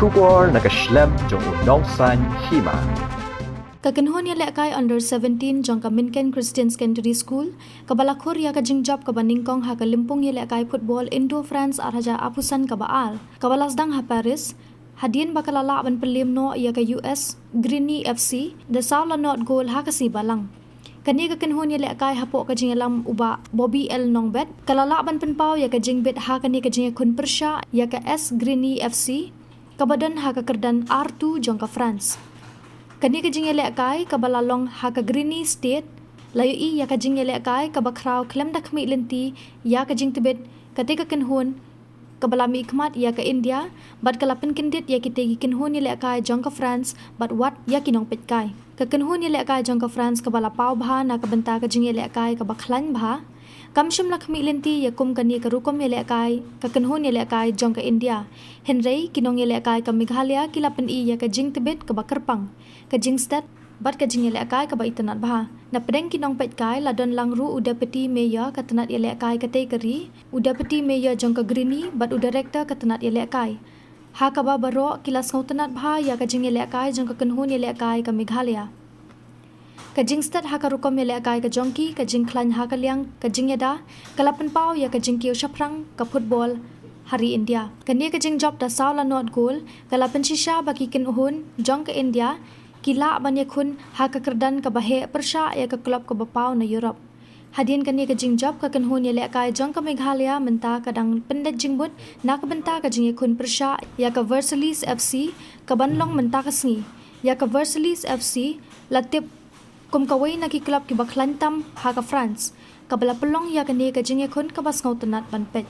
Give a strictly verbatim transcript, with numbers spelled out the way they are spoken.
Khubor na ka shlem jong u nongsaiñ hima. Ka kynhun ïalehkai under seventeen jong ka Minken Christian Secondary School, kaba la khur ïa ka jingjop kaba nyngkong ha ka lympung ïalehkai football Indo France ar hajar arphew san kaba ar, kaba la sdang ha Paris, hadien ba ka la lah ban pynliem noh ïa ka U S Greeny F C da saw la nod gol ha ka sngi Balang. Kane ka kynhun ïalehkai hapoh ka jingïalam u Bah Bobby L Nongbet, ka la lah ban pynpaw ïa ka jingbit ha kane ka jingïakhun pyrshah ïa ka S Greeny F C, kaba don ha ka kyrdan R two jong ka France. Kane ka jingïalehkai kaba la long ha ka Greeny Stade, la ïohi ïa ka jingïalehkai kaba khraw khlem da khmih lynti ïa ka jingtbit kata ka kynhun kaba la mihkhmat ïa ka India, bad ka la pynkyndit ïa kitei ki kynhun ïalehkai jong ka France, bad wat ïa ki nongpeitkai. Ka kynhun ïalehkai jong ka France kaba la paw bha na ka bynta ka jingïalehkai kaba khlaiñ bha, kam shym la khmih lynti ïa kum kane ka rukom ïalehkai ka kynhun ïalehkai jong ka India. Hynrei ki nongïalehkai ka Meghalaya ki la pyni ïa ka jingtbit kaba kyrpang, ka jingstet, bad ka jingïalehkai kaba itynnad bha. Na pdeng ki nongpeitkai la don lang ruh u Deputy Mayor ka tnat ïalehkai katei ka ri, u Deputy Mayor jong ka Greeny, bad u Director ka tnat ïalehkai. Ha kaba baroh ki la sngewtynnad bha ïa ka jingïalehkai jong ka kynhun ïalehkai ka Meghalaya. Ka jingstet ha ka rukom ïalehkai ka jong ki, ka jingkhlaiñ ha ka liang ka jingïada, ka la pynpaw ïa ka jingkiew shaphrang ka football ha ri India. Kane ka jingjop da saw la nod gol ka la pynshisha ba ki kynhun jong ka India ki lah ban ïakhun ha ka kyrdan kaba heh pyrshah ïa ka club kaba paw na Europe. Hadien kane ka jingjop, ka kynhun ïalehkai jong ka Meghalaya mynta ka dang pynleit jingmut na ka bynta ka jingïakhun pyrshah ïa ka Versailles F C, kaban long mynta ka sngi. Ïa ka Versailles F C la tip kum kawei na ki club kiba khlaiñ tam ha ka France, kaba la pynlong ïa kane ka jingïakhun kaba sngewtynnad ban peit.